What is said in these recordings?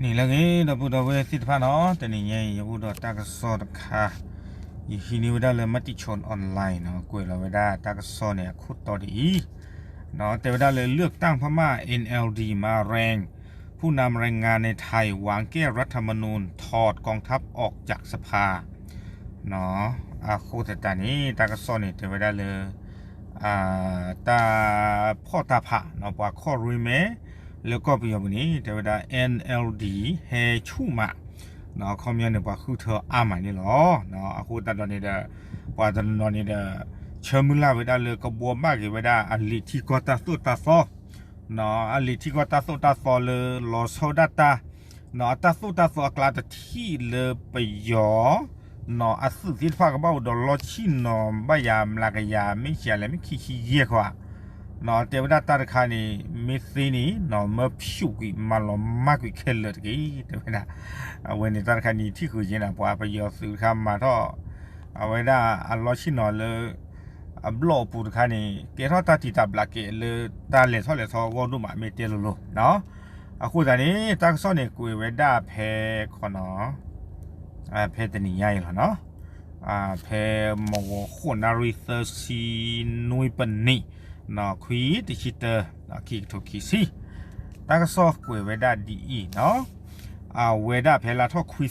နံၤလၢအဂ့ၤ ဒီပုၢ်ဒီဝဲၢ်သ့ၣ်တဖၣ်နီၤ, တနံၤညါအံၤ ယအိၣ်ဒီးတၢ်ကစီၣ်တခါ, ယဟံးန့ၢ်ဝဲဒၣ်လၢ Matichon Online နီၤ, ကွဲးလီၤဝဲဒၣ်တၢ်ကစီၣ်န့ၣ် အခိၣ်တီဒ်အံၤ, တဲဝဲဒၣ်လၢ เลือกตั้งพม่า เอ็นแอลดี มาแรง ผู้นำแรงงานในไทย หวังแก้รัฐธรรมนูญ ถอดกองทัพออกจากสภา အဃိသတးန့ၣ် တၢ်ကစီၣ်န့ၣ် တဲဝဲဒၣ်လၢ တၢ်ဖီၣ်တၢ်ဖး ပှၤခီၣ်ရ့မဲ လၢကီၢ်ပယီၤပူၤန့ၣ် တဲဝဲဒၣ် NLD ဟဲဆူၣ်မး, ခီပညီန့ၣ် ပှၤဃုထၢအါမးန့ၣ်လီၤ. အဃိသတးဒီးန့ၣ်ဒီး ပှၤတနီၤန့ၣ်ဒီး ဆၢမုၢ်လၢ်ဝဲဒၣ်လၢ ကဘှီဘၣ်က့ၤဝဲဒၣ်အလံာ်ထံကီၢ်တၢ်သိၣ်တၢ်သီ, အလံာ်ထံကီၢ်တၢ်သိၣ်တၢ်သီလၢ လီၤဆီဒၣ်တၢ် အတၢ်သိၣ်တၢ်သီအကျါတထံၣ်လၢပယီၤ အသုးသ့ၣ်တဖၣ်ကဘၣ်အိၣ်ဒီးလီၢ်ဆ့ၣ်နီၤဘၣ်ယၤ မျးကယၤ မ့ၢ်ဆံးလဲၣ် မ့ၢ်ခံဆံယဲၢ်ခီဧါ, တဲဝဲဒၣ်တၢ်တခါန့ၣ် မ့ၢ်သ့န့ၣ် မၢဖၠူးကွံာ်မၤလီၤမၢ်ကွံာ်ခဲလၢာ်တက့ၢ် တဲဝဲဒၣ်. အဝဲန့ၣ်တၢ်တခါန့ၣ် ထံၣ်ဃုာ်က့ၤန့ၣ် ပှၤပယီၤသုးတခါမၤထီၣ် အဝဲဒၣ်အလီၢ်ဆ့ၣ်နီၤလၢ အဘျီၣ်အပူၤတခါန့ၣ် ကဲထီၣ်တၢ်တံာ်တာ်ဘျးက့ၤလၢတၢ်လဲၤထီၣ်လဲၤထီအဂီၢ်ဒိၣ်မး မ့ၢ်တဲလိၤလိၤ အဃိသတးန့ၣ် တၢ်ကစီၣ်န့ၣ် ကွဲးဝဲဒၣ်ဖဲခီနီၤ ဖဲတနံၤညါအံၤလီၤနီၤ, ဖဲမုၢ်ဂီၤဃိးနၣ်ရံၣ်သၢဆံနွံပနံး, ခွံတဆံတၢ, ခံကထိခံဆံ, တၢ်ကစီၣ်ကွဲးဝဲဒၣ်ဒ်အံၤနီၤ, အဝဲဒၣ်ဖဲလါထီၣ်ခွံသီ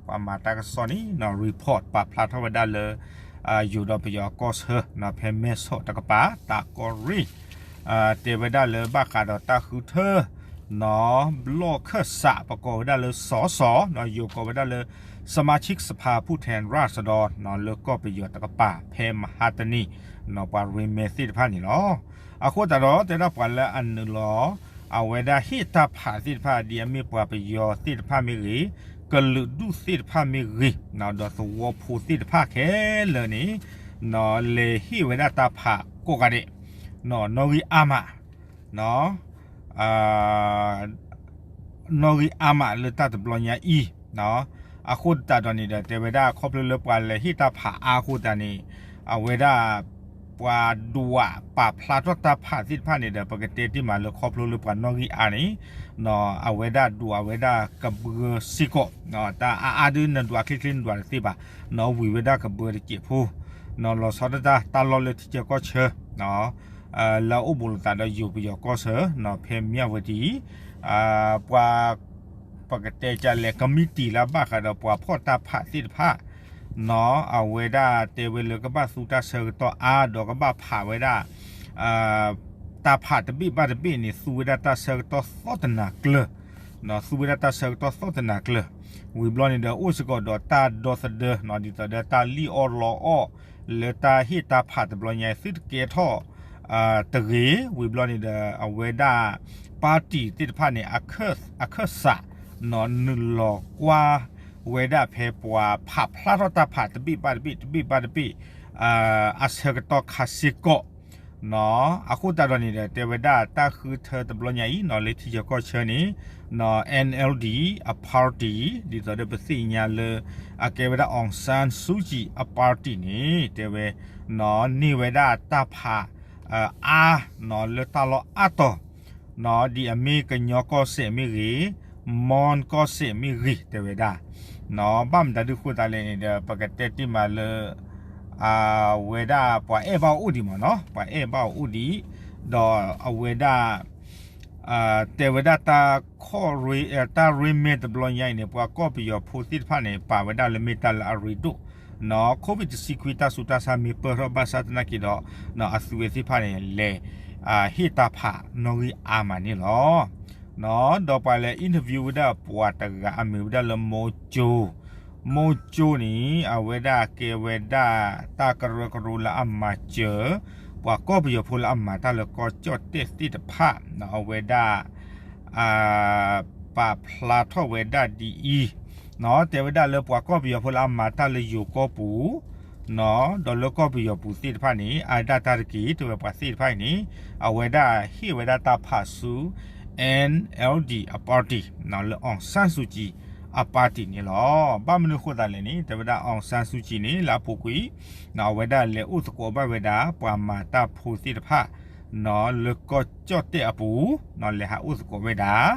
ပှၤမၤတၢ်ကစီၣ်န့ၣ် report ပာ်ဖျါထီၣ်ဝဲဒၣ်လၢ ယိၤဒီးပယီၤကီၢ်ဆၢ ဖဲမဲဆီးတကပၤ တၢ်ကီၢ်ရ့ၣ် တဲဝဲဒၣ်လၢဘၣ်ဃးဒီးတၢ်ဃုထၢ နီၤ ဘျီၣ်ခၢၣ်စး ပကိးဝဲဒၣ်လၢ စီၤစီၤ နီၤ ယိၤကိးဝဲဒၣ်လၢ สมาชิกสภาผู้แทนราษฎร နီၤ လၢကီၢ်ပယီၤတကပၤ ဖဲမဟါတနံၤ နီၤ ပှၤရ့မဲသ့ၣ်တဖၣ်န့ၣ်လီၤ. အဃိသတးဒီး တဲဒၣ်ပှၤလၢအနုာ်လီၤ အဝဲဒၣ်ဟ့ၣ်တၢ်ဖးသ့ၣ်တဖၣ် ဒ်အမ့ၢ်ပှၤပယီၤသ့ၣ်တဖၣ်မ့ၢ်ဂ့ၤ, ကလုာ်ဒူၣ်သ့ၣ်တဖၣ်မ့ၢ်ဂ့ၤ, ဒီးသဝီဖိသ့ၣ်တဖၣ်ခဲလၢာ်န့ၣ် နီၤ လဲၤဟ့ၣ်ဝဲဒၣ်တၢ်ဖးကိးဂၤဒဲး နီၤ နီၣ်ဂံၢ်အါမး နီၣ်ဂံၢ်အါမးလၢတၢ်တဘျီညါအံၤ, အဃိသတးဒီးန့ၣ်ဒီး တဲဝဲဒၣ်ခီဖျိလၢပှၤလဲၤဟ့ၣ်တၢ်ဖးအါအဃိသတးန့ၣ် အဝဲဒၣ် ပှၤဒွးပာ်ဖျါထီၣ်တၢ်ဖးသ့ၣ်တဖၣ်န့ၣ်ဒီး ပကတဲတ့ၢ်မးလၢခီဖျိလၢပှၤနီၣ်ဂံၢ်အါန့ၣ် အဝဲဒၣ်ဒွးဝဲဒၣ်ကဘၢစ့ၢ်ကီး, တၢ်အါအါဒုးနဒွးချ့ချ့နဒွးတသ့ဘၣ်, နီၤ ဝံၤဝဲဒၣ်ကဘၢတစဲးဖိ, နီၤ လီၤဆီဒၣ်တၢ် တၢ်လီၢ်လၢထံဆၢကီၢ်ဆၢ လၢအအိၣ်ဘူးလိာ်သးဒီးယိၤပယီၤကီၢ်ဆၢ နီၤ ဖဲမၠၣ်ဝတံၤ ပှၤ ပကတဲကလဲၣ် ကမံးတံာ်လၢဘၣ်ဃးဒီးပှၤဖီၣ်တၢ်ဖးသ့ၣ်တဖၣ် နီၤ အဝဲဒၣ်တဲဝဲလၢကဘၣ်သူတၢ်ဆၢကတီၢ်အါ ဒီးကဘၣ်ဖးဝဲဒၣ် တၢ်ဖးတဘ့ၣ်ဘၣ်တဘ့ၣ်န့ၣ် သူဝဲဒၣ်တၢ်ဆၢကတီၢ်သီၣ်တနၤကျၢၤ, သူဝဲဒၣ်တၢ်ဆၢကတီၢ်သီၣ်တနၤကျၢၤ, ဝံၤဘျီန့ၣ်ဒီး အိၣ်စ့ၢ်ကီးဒီးတၢ်ဒီသဒၢ နီၤ ဒ်သိးဒီးတၢ်လံၣ်အီၣ်လီအီၣ် လၢတၢ်ဟ့ၣ်တၢ်ဖးတဘျီညါ သုတကဲထီၣ် တဂ့ၤ, ဝံၤဘျီန့ၣ်ဒီး အဝဲဒၣ် ပၣ်တံၣ်သ့ၣ်တဖၣ်န့ၣ် အခၢၣ်စး နီၤ နုာ်လီၤကွၢ်ဝဲဒၣ်ဖဲပှၤဖးဖျါထီၣ်တၢ်ဖး တဘ့ၣ်ဘၣ်တဘ့ၣ် တဘ့ၣ်ဘၣ်တဘ့ၣ် အဆၢကတီၢ်ခါစ့ၢ်ကီး နီၤ အဃိသတးဒီးန့ၣ်ဒီး တဲဝဲဒၣ်တၢ်ဃုထၢတဘျီညါအံၤ နီၤ လၢထံဆၢကီၢ်ဆၢန့ၣ် နီၤ NLD အ party ဒ်သိးဒီးပသ့ၣ်ညါလၢ အကဲဝဲဒၣ် အောင်ဆန်းစုကြည် အ party န့ၣ် တဲဝဲ နီၤ န့ၢ်ဝဲဒၣ်တၢ်ဖး အါ နီၤ လၢတၢ်လီၢ်အါတီၤ နီၤ ဒ်အမ့ၢ်ကညီကီၢ်စဲၣ်မ့ၢ်ဂ့ၤ, မွန်ကီၢ်စဲၣ်မ့ၢ်ဂ့ၤ တဲဝဲဒၣ် နီၤ ဘၣ်မတၤဒုးဃိသးလဲၣ်န့ၣ်ဒီး ပကတဲတ့ၢ်မးလၢ အဝဲဒၣ်ပှၤအဲၣ်ဘၣ်အီၤအိၣ်ဒံးမးနီၤ ပှၤအဲၣ်ဘၣ်အီၤအိၣ်ဒံး ဒီးအဝဲဒၣ် တဲဝဲဒၣ်တၢ်ခီၣ်ရ့ တၢ်ရ့မဲတဘျီညါအံၤန့ၣ် ပှၤကီၢ်ပယီၤဖိသ့ၣ်တဖၣ်န့ၣ် ပာ်ဝဲဒၣ်လၢမ့ၢ်တၢ်လၢအရ့ဒိၣ် နီၤ COVID တဆံခွံ တၢ်ဆူးတၢ်ဆါမ့ၢ်ပၢၢ်ထီၣ်ဘၣ်ဆၣ်သနာ်က့ဒီး နီၤ အသုးဝဲသ့ၣ်တဖၣ်န့ၣ် လဲၤ ဟ့ၣ်တၢ်ဖးနီၣ်ဂံၢ်အါမးန့ၣ်လီၤ. နီၤ ဒီးပှၤလဲၤ interview ဝဲဒၣ်ပှၤတဂၤအမံၤဝဲဒၣ်လၢ မိကၠိ မိကၠိန့ၣ် အဝဲဒၣ်ကဲဝဲဒၣ်တၢ်ကရၢကရိလၢအမၤစၢၤ ပှၤကီၢ်ပယီၤဖိလၢအမၤတၢ်လၢကီၢ်ကၠီၣ်တဲၣ်သ့ၣ်တဖၣ် နီၤ အဝဲဒၣ် ပာ်ဖျါထီၣ်ဝဲဒၣ်ဒ်အံၤ နီၤ တဲဝဲဒၣ်လၢပှၤကီၢ်ပယီၤဖိလၢအမၤတၢ်လၢယိၤကီၢ်ပူၤ နီၤ ဒီးလၢကီၢ်ပယီၤပူၤသ့ၣ်တဖၣ်န့ၣ် အါဒၣ်တၢ်တက့ၢ် တဲဝဲပှၤသ့ၣ်တဖၣ်အံၤန့ၣ် အဝဲဒၣ်ဟ့ၣ်ဝဲဒၣ်တၢ်ဖးဆူ NLD အ party နီၤ လၢ အောင်ဆန်းစုကြည် အ party န့ၣ်လီၤ. ဘၣ်မနုၤဃိသးလဲၣ်န့ၣ် တဲဝဲဒၣ် အောင်ဆန်းစုကြည် န့ၣ် လၢအပူၤကွံာ် နီၤ အဝဲဒၣ်လဲၤအိၣ်သကိးဘၣ်ဝဲဒၣ် ပှၤမၤတၢ်ဖိသ့ၣ်တဖၣ် နီၤ လၢကီၢ်ကၠီၣ်တဲၣ်အပူၤ နီၤ လဲၤဟးအိၣ်သကိးဝဲဒၣ်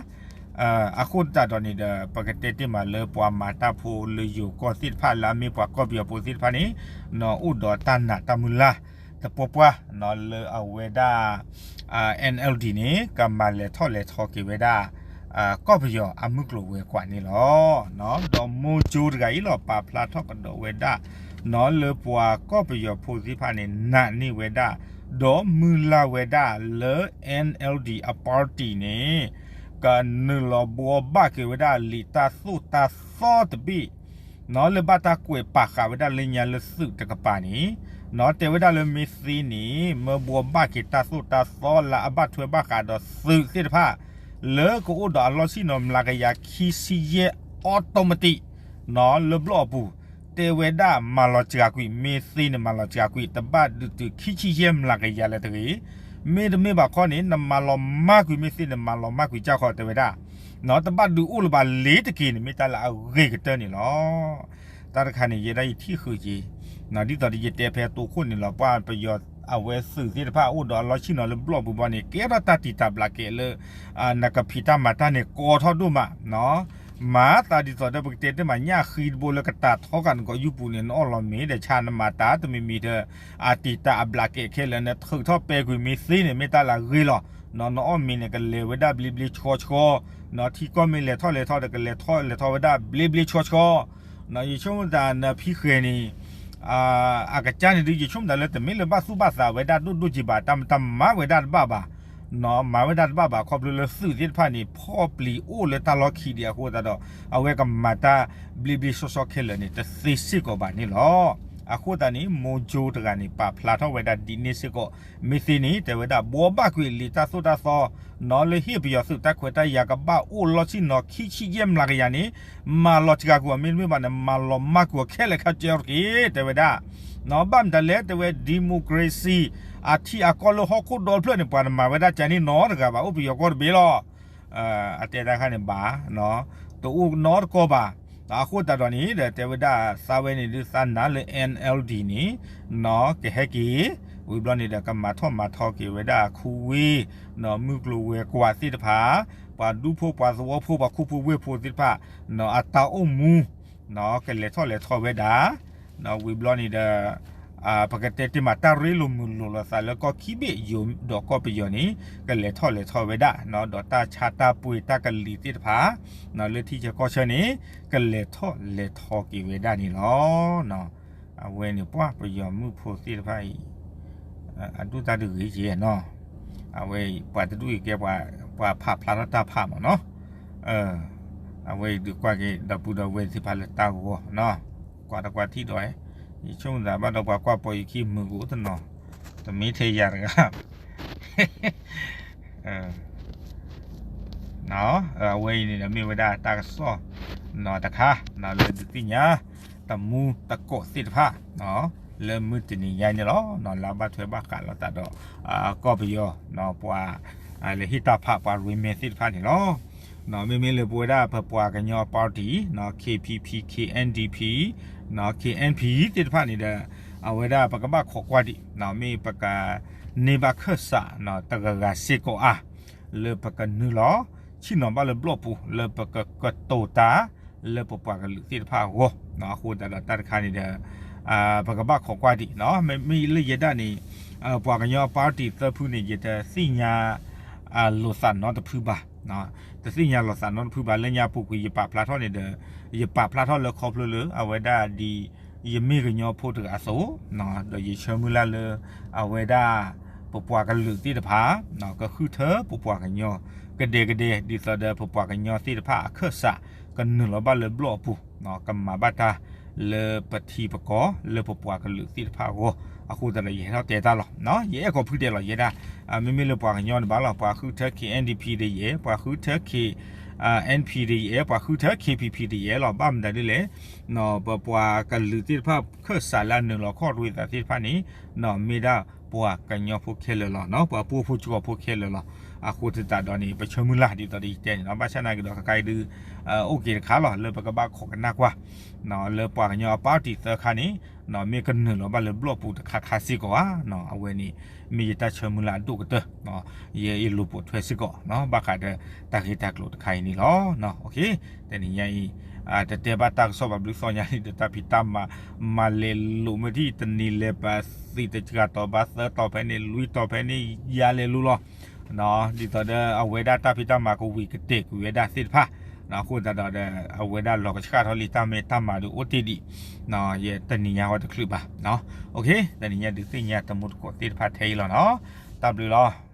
အဃိသတးဒီးန့ၣ်ဒီး ပကတဲတ့ၢ်မးလၢပှၤမၤတၢ်ဖိလၢယိၤကီၢ်သ့ၣ်တဖၣ် လၢအမ့ၢ်ပှၤကီၢ်ပယီၤဖိသ့ၣ်တဖၣ်န့ၣ် အိၣ်ဒီးတၢ်နာ်တၢ်မုၢ်လၢ် တပှဲၤပှဲၤ လၢအဝဲဒၣ် NLD န့ၣ် ကမၤလဲၤထီၣ်လဲၤထီက့ၤဝဲဒၣ် ကီၢ်ပယီၤအမုၢ်ကျိၤဝဲၤကွာ်န့ၣ်လီၤ. ဒီးမိၢ်ကၠိတဂၤအံၤလီၤ ပာ်ဖျါထီၣ်ကဒီးဝဲဒၣ် လၢပှၤကီၢ်ပယီၤဖိသ့ၣ်တဖၣ်န့ၣ် နာ်န့ၢ်ဝဲဒၣ် ဒီးမုၢ်လၢ်ဝဲဒၣ်လၢ NLD အ party န့ၣ် ကနုာ်လီၤဘှီဘၣ်က့ၤဝဲဒၣ်လံာ်တၢ်သိၣ်တၢ်သီတဘ့ၣ် လၢဘၣ်တၢ်ကွဲးပာ်ဃာ်ဝဲဒၣ်လၢညါလၢသုးတကပၤန့ၣ် တဲဝဲဒၣ်လၢမ့ၢ်သ့န့ၣ် မၢဘှီဘၣ်က့ၤတၢ်သိၣ်တၢ်သီလၢအဘၣ်ထွဲဘၣ်ဃးဒီးသုးသ့ၣ်တဖၣ် လၢကအိၣ်ဒီးအလီၢ်ဆ့ၣ်နီၤမျးကယၤခံဆံယဲၢ် automatic လၢဘျီၣ်အပူၤ တဲဝဲဒၣ်မၤလီၤစှၤကွံာ် မ့ၢ်သ့န့ၣ်မၤလီၤစှၤကွံာ် တဘၣ်ဒုးတုၤခံဆံယဲၢ်မျးကယၤလၢၤတဂ့ၤ. မ့တမ့ၢ်ဘၣ်ခီန့ၣ် နမၤလီၤမၢ်ကွံာ် မ့ၢ်သ့န့ၣ် မၤလီၤမၢ်ကွံာ်ကၢ်ဃီတဲဝဲဒၣ် တဘၣ်ဒုးအိၣ်လၢၤဘၣ်လ့ၤတက့ၢ်န့ၣ် မ့ၢ်တၢ်လၢအဂ့ၤကတၢၢ်န့ၣ်လီၤ. တၢ်တခါန့ၣ် ယဲဒၣ်ယထံၣ်ဃုာ်က့ၤ ဒ်သိးဒီးယတဲဖဲတိခိၣ်န့ၣ်လီၤ ပှၤပယီၤအဝဲသုးသ့ၣ်တဖၣ်အိၣ်ဒီးအလီၢ်ဆ့ၣ်နီၤလၢဘျီၣ်ပူၤဘီန့ၣ် ကဲထီၣ်တၢ်တံာ်တာ်ဘျးကဲးလၢ နကဖံးတၢ်မၤတၢ်န့ၣ် ကီထီၣ်ဒိၣ်မး မၤသးဒ်သိးဒီးပကတဲတ့ၢ်မးညၣ်ဃံတဘိလၢကတၢ်ထီကးနကီးယူပူၤန့ၣ် နအီၣ်လီၤမ့ၤဒီးဆါနမၤတၢ်တမံၤမံၤဒီး အတံာ်တာ်အဘျးကဲးခဲလၢာ် နထုးထီၣ်ပဲကွံာ်မ့ၢ်သ့န့ၣ် မ့ၢ်တၢ်လၢအဂ့ၤလီၤ. နအီၣ်မ့ၤန့ၣ် ကလဲၤဝဲဒၣ်ဘျ့ဘျ့ဆှီဆှီ ထံကီၢ်မ့ၢ်လဲၤထီၣ်လဲၤထီဒီး ကလဲၤထီၣ်လဲၤထီဝဲဒၣ်ဘျ့ဘျ့ဆှီဆှီ ယဆိကမိၣ်သးနဖံဃဲၤန့ၣ် အကစၢ်န့ၣ်ဒုး ယဆိကမိၣ်သးလၢတမ့ၢ်လၢဘၣ်သူၣ်ဘၣ်သးဝဲဒၣ်ဒိၣ်ဒိၣ်က့ၤဘၣ် တၢ်မတၤမၤဝဲဒၣ်တဘၣ်ဘၣ် မၤဝဲဒၣ်တဘၣ်ဘၣ် ခီဖျိလၢသုးသ့ၣ်တဖၣ်န့ၣ် ဖီၣ်ပျံၤအိၣ်လၢတၢ်လီၢ်ခံဒံးအဃိသတးဒီး အဝဲကမၤတၢ်ဘျ့ဘျ့ဆှီဆှီခဲလၢာ်န့ၣ် တသ့စ့ၢ်ကီးဘၣ်န့ၣ်လီၤ. အဃိသတးန့ၣ် မိၢ်ကၠိတဂၤန့ၣ် ပာ်ဖျါထီၣ်ဝဲဒၣ်ဒ်န့ၣ်စ့ၢ်ကီး မ့ၢ်သ့န့ၣ် တဲဝဲဒၣ် ဘှီဘၣ်ကွံာ်လံာ်တၢ်သိၣ်တၢ်သီ လၢဟ့ၣ်ပယီၤသုးတၢ်ခွဲးတၢ်ယာ်ကဘၣ်အိၣ်လီၢ်ဆ့ၣ်နီၤခံဆံယဲၢ်မျးကယၤန့ၣ် မၤလီၤစှၤကွံာ်အီၤ မ့တမ့ၢ်ဘၣ်န့ၣ် မၤလီၤမၢ်ကွံာ်အီၤခဲလၢာ်ခဲဆ့တက့ၢ် တဲဝဲဒၣ် ဘၣ်မတၤလဲၣ် တဲဝဲ democracy အထံအကီၢ်လၢဟီၣ်ခိၣ်ဒီဖျၢၣ်န့ၣ် ပှၤတမၤဝဲဒၣ်ကန့ၣ်နီတဂၤဘၣ် အိၣ်ပယီၤကီၢ်တဘ့ၣ်လီၤ. အတဲတၢ်ခါန့ၣ်ဘၣ် တအိၣ်နီတကီၢ်ဘၣ် အဃိသတးဒီးန့ၣ်ဒီး တဲဝဲဒၣ် သးဝဲန့ၣ်ဒုးသးနာ်လၢ NLD န့ၣ် ကဟဲက့ၤ ဝံၤဘျီန့ၣ်ဒီး ကမၤထီၣ်မၤထီက့ၤဝဲဒၣ်ခူဝ့ၢ် မုၢ်ကျိၤဝဲၤကွာ်သ့ၣ်တဖၣ် ပှၤဒူဖိပှၤသဝီဖိ ပှၤခူဖိဝ့ၢ်ဖိသ့ၣ်တဖၣ် အတၢ်အိၣ်မူ ကလဲၤထီၣ်လဲၤထီဝဲဒၣ် ဝံၤဘျီန့ၣ်ဒီး ပကတဲတ့ၢ်မးတၢ်ရ့လိာ်မုာ်လိာ်လိာ်သးလၢကီၢ်ခံဘ့ၣ်ယိၤဒီးကီၢ်ပယီၤန့ၣ် ကလဲၤထီၣ်လဲၤထီဝဲဒၣ် ဒီးတၢ်ဆါတၢ်ပှ့ၤတၢ်ကလံၤသ့ၣ်တဖၣ် လၢထံဆၢကီၢ်ဆၢန့ၣ် ကလဲၤထီၣ်လဲၤထီက့ၤဝဲဒၣ်န့ၣ်လီၤ. အဝဲန့ၣ်ပှၤပယီၤမုၣ်ဖိသ့ၣ်တဖၣ်အံၤ အဒိၣ်တၢ်တဂ့ၤက့နီၤ အဝဲအံၤ ပှၤတဒူၣ်အံၤကဲ ပှၤဖးဖျါထီၣ်တၢ်ဖးမးနီၤ အဝဲအံၤဒုးကွၢ်က့ၤ ဒီပုၢ်ဒီဝဲၢ်သ့ၣ်တဖၣ်လၢတၢ်ဂီၤနီၤ ကွၢ်တကွၢ်ထံၣ်ဒီး ယဆိကမိၣ်သးဘၣ်ဒီးပှၤကွၢ်ပိာ်ယခံမုာ်ကအိၣ်တနီၤ တမ့ၢ်ထဲယၤတဂၤ အဝဲအံၤန့ၣ်ဒီးမ့ၢ်ဝဲဒၣ်တၢ်ကစီၣ်နီၤတခါ လၢဒုးသ့ၣ်ညါ တမူတကိးသ့ၣ်တဖၣ် လၢမုၢ်တနံၤညါန့ၣ်လီၤ. လၢအဘၣ်ထွဲဘၣ်ဃးလိာ်သးဒီး ကီၢ်ပယီၤ ပှၤ လၢဟ့ၣ်တၢ်ဖးပှၤရံမဲသ့ၣ်တဖၣ်န့ၣ်လီၤ. မ့မ့ၢ်လၢပဝဲဒၣ်ပပှၤကညီ party KPP KNDP KNP သ့ၣ်တဖၣ်န့ၣ်ဒီး အဝဲဒၣ်ပကဘၣ်ခိးကွၢ်ဒံး မ့ၢ်ပကန့ၢ်ဘၣ်ခၢၣ်စးတဂၤဂၤစ့ၢ်ကီးဧါ လၢပကနုာ်လီၤ ဆ့ၣ်နီၤဘၣ်လၢဘျီၣ်ပူၤ လၢပကကတိၤတၢ် လၢပပှၤကလုာ်သ့ၣ်တဖၣ်အဂီၢ် အဃိသတးဒီးတၢ်တခါန့ၣ်ဒီး ပကဘၣ်ခိးကွၢ်ဒံး မ့မ့ၢ်လၢယဲဒၣ်န့ၣ် ပှၤကညီ party သၢဖုန့ၣ် ယတသ့ၣ်ညါလိာ်သးနီတဖုဘၣ် တသ့ၣ်ညါလိာ်သးနီတဖုဘၣ် လၢညါပူၤကွံာ်ယပာ်ဖျါထီၣ်န့ၣ်ဒီး ယပာ်ဖျါထီၣ်လၢခီဖျိလၢအဝဲဒၣ်ဒ် ယမ့ၢ်ကညီဖိတဂၤအသိး ဒီးယဆၢမုၢ်လၢ်လၢ အဝဲဒၣ် ပပှၤကလုာ်သ့ၣ်တဖၣ် ကဃုထၢပပှၤကညီ ကဒဲကဒဲ ဒ်သိးဒီးပပှၤကညီသ့ၣ်တဖၣ်အခၢၣ်စး ကနုာ်လီၤဘၣ်လၢဘျီၣ်အပူၤ ကမၤဘၣ်တၢ်လၢပထံပကီၢ် လၢပပှၤကလုာ်သ့ၣ်တဖၣ်အဂီၢ် အဃိသတးဒီးယဟဲထီၣ်တဲတၢ်လီၤ. ယအဲၣ်ကိးဖုတဲလီၤ ယဲဒၣ် မ့မ့ၢ်လၢပှၤကညီန့ၣ်ဘၣ်လီၤ ပှၤဃုထၢ KNDP ဒီးယဲ ပှၤဃုထၢ KNP ဒီးယဲ ပှၤဃုထၢ KPP ဒီးယဲလီၤ ဘၣ်မတၤဒ်လဲၣ် ပပှၤကလုာ်သ့ၣ်တဖၣ်ခၢၣ်စးလၢအနုာ်လီၤခီၣ်ရံသးသ့ၣ်တဖၣ်န့ၣ် မ့ၢ်ဒၣ်ပှၤကညီဖိခဲလၢာ်လီၤ ပှၤပှိၢ်ဖိကီၢ်ဖိခဲလၢာ်လီၤ. အဃိသတးဒီးန့ၣ် ပဆၢမုၢ်လၢ်ဒ်သိးဒီးယတဲန့ၣ်လီၤ. ဘၣ်ဆၣ်သနာ်က့ဒီး ခဲခါအံၤဒုး အိၣ်က့ၤတခါလီၤ လၢပကဘၣ်ခိးကနၣ်ကွၢ် လၢပှၤကညီအပၣ်တံၣ်သၢခါန့ၣ် မ့ၢ်ကနုာ်လီၤဘၣ်လၢဘျီၣ်ပူၤတခါခါစ့ၢ်ကီးဧါ. အဝဲန့ၣ် မ့ၢ်ယတၢ်ဆၢမုၢ်လၢ်အဒိၣ်ကတၢၢ် ယအဲၣ်လိာ်ပိာ်ထွဲစ့ၢ်ကီး ဘၣ်ဃးဒီးတၢ်ဂ့ၢ်တၢ်ကျိၤတခါအံၤန့ၣ်လီၤ. တနံၤညါအံၤ တတဲဘၣ်တၢ်ကစီၣ်ဘၣ်ဘျုးသီညါန့ၣ်ဒီး တၢ်ဖံးတၢ်မၤ မၤလဲၤလိာ်မ့ၢ်ထံၣ် တနံၤလဲၤပသံးတဂၤတီၤဘၣ်သၢတီၤဖဲန့ၣ် လွံၢ်တီၤဖဲန့ၣ် ယါလဲၤလိၤလီၤ. ဒ်သိးဒီးအဝဲဒၣ်တၢ်ဖံးတၢ်မၤကဝံၤကတဲာ်ကွံာ်ဝဲဒၣ်သ့ၣ်တဖၣ် အဃိသတးဒီး အဝဲဒၣ်လီၤကဆှၣ်ထီၣ်လံတၢ်မဲတၢ်မၤဒုးအိၣ်တ့ၢ်ဒံး ယတနံၤညါဝဲတချုးဘၣ်. တနံၤညါဒုးသ့ၣ်ညါတမူတကိးသ့ၣ်တဖၣ်ထဲအံၤလီၤနီၤ. တၢ်ဘျုးလီၤ.